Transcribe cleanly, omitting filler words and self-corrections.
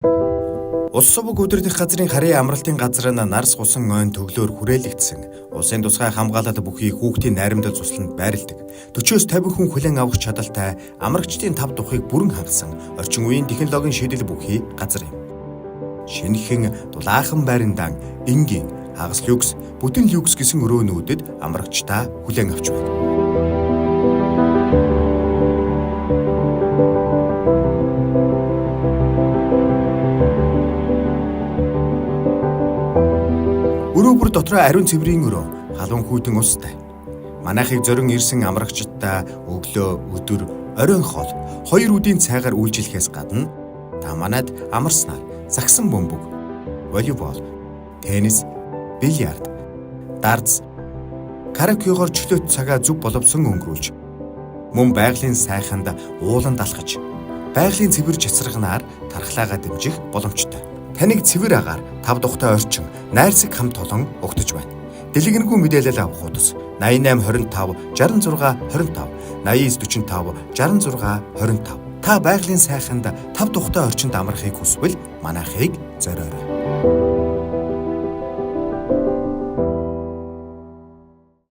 Улс суваг удирдах газрын харын амралтын газар нь нарс гусан ойн төглөөр хүрээлэгдсэн. Улсын тусгай хамгаалалт бүхий хүүхдийн найрамдал цусланд байрладаг. 40-оос 50 хүн хүлээн авах чадалтай амрагчдын тав тухыг бүрэн хангасан орчин үеийн технологийн шийдэл бүхий газар юм. Шинэхэн дулаахан байрандан энгийн, хагас люкс, бүтэн люкс гэсэн өрөөнүүдэд амрагчдаа хүлээн авч байна. Өрөө бүр дотроо ариун цэврийн өрөө, халуун хүйтэн устай. Манайхыг зорин ирсэн амрагчдаа өглөө, өдөр, оройн хоол, хоёр үдийн цайгаар үйлчилэхээс гадна та манайд амарснаар сагсан бөмбөг, волейбол, теннис, бильярд, дартс, караокегоор чөлөөт цагаа зөв боловсон өнгөрүүлж, мөн байгалийн сайханд ууланд алхаж, байгалийн цэвэр цацраганаар тархлаагаа дэмжих боломжтой. Таныг цэвэр агаар, тав тухтай орчин, найрсаг хамт олон угтаж байна. Дэлгэрэнгүй мэдээлэл авах утас 88 25 66 25 89 45 66 25. Та байгалийн сайханд тав тухтай орчинд амрахыг хүсвэл манайхыг зориорой.